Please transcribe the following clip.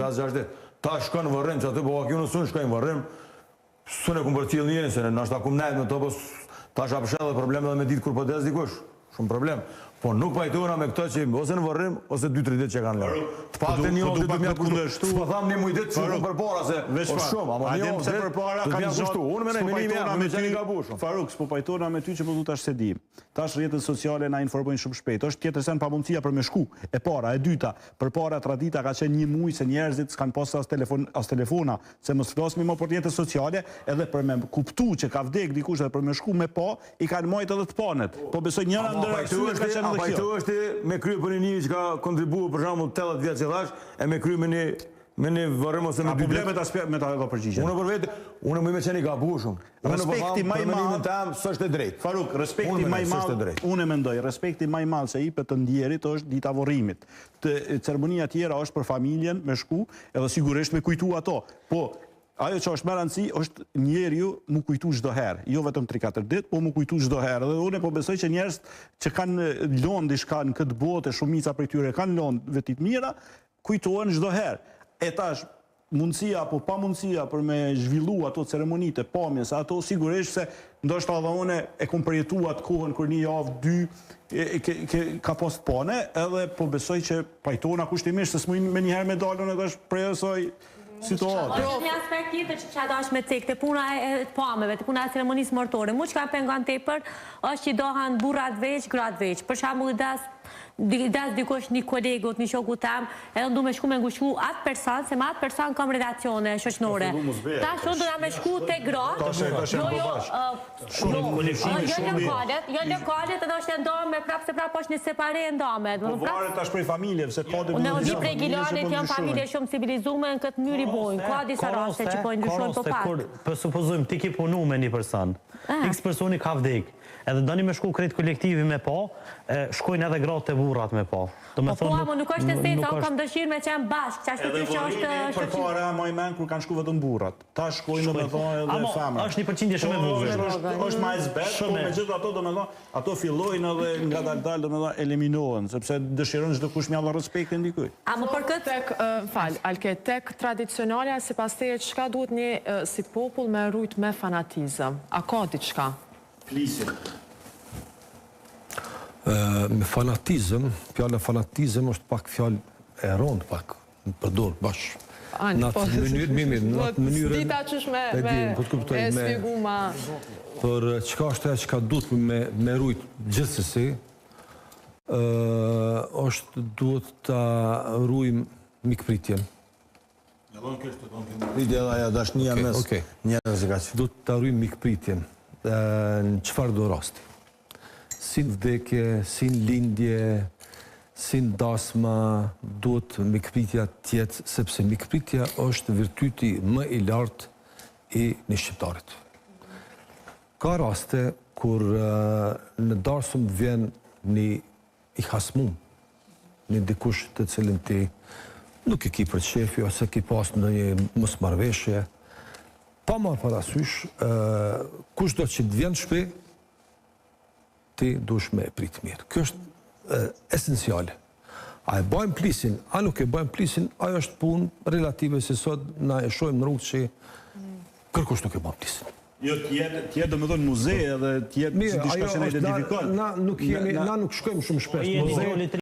5-6 ditë. Ta shkon në varrim, që aty po vaki unë s'un shkoj në varrim, s'un e kum përcjell njerin, se nashta kum nejt me to, po tash a edhe problem edhe me ditë kur po des dikush. Shumë problem. Po nuk pajtohena me këto që ose në varrim ose 2-3 ditë që kanë lënë. Të paktën një javë ditë më kushtu. S'po tham një muaj ditë që përpara se është shumë, ama një javë ditë përpara kanë kushtu. Unë mendoj mendimi jam, me qenë gabushëm. Faruk, s'po pajtohena me ty që po du tash se di. Tash rrjetet sociale na informojnë shumë shpejt. Është tjetër sen pamundësia për me shku. E para, e dyta, përpara tradita ka qenë një muaj se njerëzit s'kan pas as telefon, as telefona, se mos flasmi më për rrjetet sociale, edhe për me kuptu që ka vdek dikush edhe për me shku me pa, i kanë majt edhe të panet. Po besoj njëra ndër arsyet ka qenë edhe kjo. A pajtohesh ti me kry për një njeri që ka kontribuar për shembull 80 vjet që thash, e me kry me një me një varrim ose me dy ditë. A po me ta edhe përgjigjen. Unë për vetë, unë më me qenë i gabushëm. Respekti më i madh tem s'është e drejtë. Faruk, respekti më i madh, unë mendoj, respekti më i madh se i jepet të ndjerit është dita vorrimit. Të ceremonia tjera është për familjen me shku, edhe sigurisht me kujtu ato. Po Ajo që është më rëndësi është njeriu mu kujtu çdo herë, jo vetëm 3-4 ditë, po mu kujtu çdo herë. Dhe unë po besoj që njerëz që kanë lënë diçka në këtë botë, shumica prej tyre kanë lënë vetit mira, kujtohen çdo herë. E tash mundësia apo pamundësia për me zhvillu ato ceremonitë e pamjes, ato sigurisht se ndoshta edhe unë e kom përjetu atë kohën kur një javë, dy, e, ke, ke, ka pas të pane, edhe po besoj që pajtona kushtimisht se s'muj me njëherë me dalën edhe është prej asaj situate. Është një aspekt tjetër që kisha dash me cek, te puna e të pameve, te puna e ceremonisë mortore. Mu çka pengon tepër është që dohan burrat veç, gratë veç. Për shembull i des i des dikush një kolegut, një shokut tem, edhe unë du me shku me ngushu atë person, se me atë person kam relacione shoqnore. Tash unë do me shku te gratë, jo, jo, jo, jo lokalet, jo lokalet edhe është e ndame, prapë se prapë është një separe e ndame. Po varet tash prej familjeve, se ka dhe Unë di prej Gilanit, janë familje shumë civilizume, në këtë mënyrë i bojnë. Ka disa raste që po ndryshojnë po pak. Kur, po supozojmë, ti ki punu me një person, X personi ka vdek, edhe doni me shku krejt kolektivi me pa, shkojnë edhe gratë e burrat me pa. Do me po, po, thonë, nuk është esenca, unë kam dëshirë me qenë bashkë, që ashtu që është... Edhe përpara, maj men, kur kanë shku vetëm burrat. Ta shkojnë, do me thonë, edhe femra. është një përqindje shumë e po, vogël. Është, është ma e zbet, po me gjithë ato, do me thonë, ato fillojnë edhe nga dal dal, do me thonë, eliminohen, sepse dëshiron çdo kush me ia respektin dikujt. A më për këtë? Tek, fal, Alke, tek tradicionalja, sipas teje, çka duhet një si popull me rujt me fanatizëm? A ka diçka? Plisin. Me fanatizëm, fjala fanatizëm është pak fjalë e rondë pak, më përdor bash. Ani, po, në mënyrë, mirë, mirë, në atë mënyrën... Dita qysh me, me, po të kuptoj, e spjegu ma... Për çka është ajo çka duhet me, me rujt gjithsesi, ë është duhet ta rujmë mikpritjen. Mikpritja edhe ajo dashnia mes njerëzve ka që. Duhet ta rujmë mikpritjen në çfarë do rasti. Si në vdekje, si në lindje, si në dasma, duhet mikpritja të jetë, sepse mikpritja është virtyti më i lartë i një shqiptarit. Ka raste kur në darsëm vjen një i hasmum, një dikush të cilin ti nuk e ki për qefi ose ki pas ndonjë mosmarrëveshje, pa marrë parasysh, kush do që të vjen në shtëpi, ti dush me e prit mirë. Kjo është esenciale. A e bajmë plisin, a nuk e bajmë plisin, ajo është punë relative se sot na e shohim në rrugë që kërkush nuk e ban plisin. Jo, të jetë, të jetë domethënë muze edhe të jetë si diçka që na identifikon. Na nuk jemi, na nuk shkojmë shumë shpesh në muze.